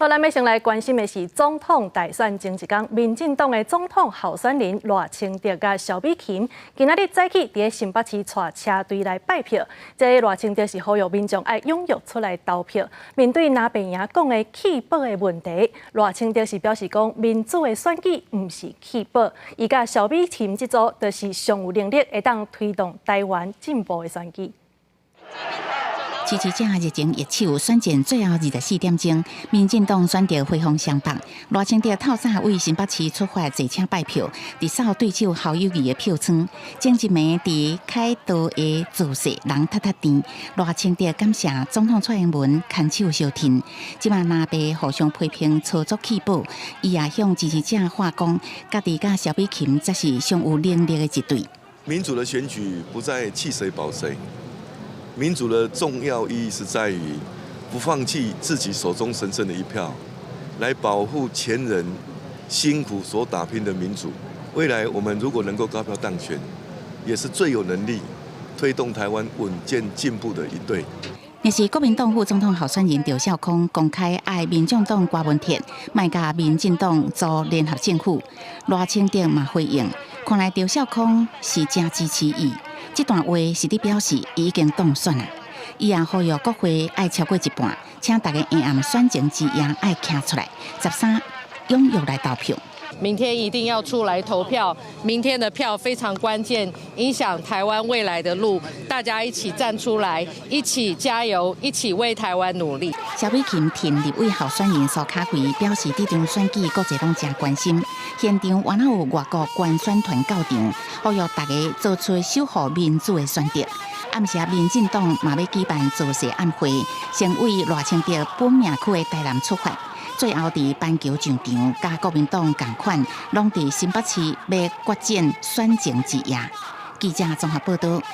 好，咱欲先來關心的是總統大選前一工，民進黨的總統候選人賴清德佮蕭美琴，今仔日早起佇新北市帶車隊來拜票。這個賴清德是呼籲民眾愛踴躍出來投票。面對藍白營講的棄保的問題，賴清德是表示講，民主的選舉毋是棄保，伊佮蕭美琴這組就是上有能力會當推動台灣進步的選舉。支持者熱情握手，選戰最後24點鐘，民進黨選著火風雙北。賴清德透早為新北市出發坐車拜票，直掃對手侯友宜的票倉。前一暝佇凱道的造勢人踢踢甜，賴清德感謝總統蔡英文牽手相挺。這馬藍白互相批評操作棄保，伊也向支持者喊講，家己佮蕭美琴才是上有能力的一對。民主的選舉不在棄誰保誰。民主的重要意義是在於不放棄自己手中神聖的一票，來保護前人辛苦所打拼的民主。未來我們如果能夠高票當選，也是最有能力推動台灣穩健進步的一對。若是國民黨副總統候選人趙少康公開愛民眾黨郭文鐵，莫佮民進黨組聯合政府，賴清德嘛回應，看來趙少康是誠支持伊。這段話是佇表示伊已經當選啦。伊也呼籲國會愛超過一半，請大家下暗選前之夜愛徛出來，13踴躍來投票。明天一定要出來投票，明天的票非常關鍵，影響台灣未來的路。大家一起站出來，一起加油，一起為台灣努力。蕭美琴挺立委候選人蘇卡慧表示，這場選舉國際攏誠關心，現場原來有外國觀選團到場，呼籲大家做出守護民主的選擇。暗時民進黨嘛欲舉辦造勢晚會，先為賴清德本命區的台南出發。最後佇板橋上場，佮國民黨仝款，攏佇新北市欲決戰選前之夜。記者綜合報道。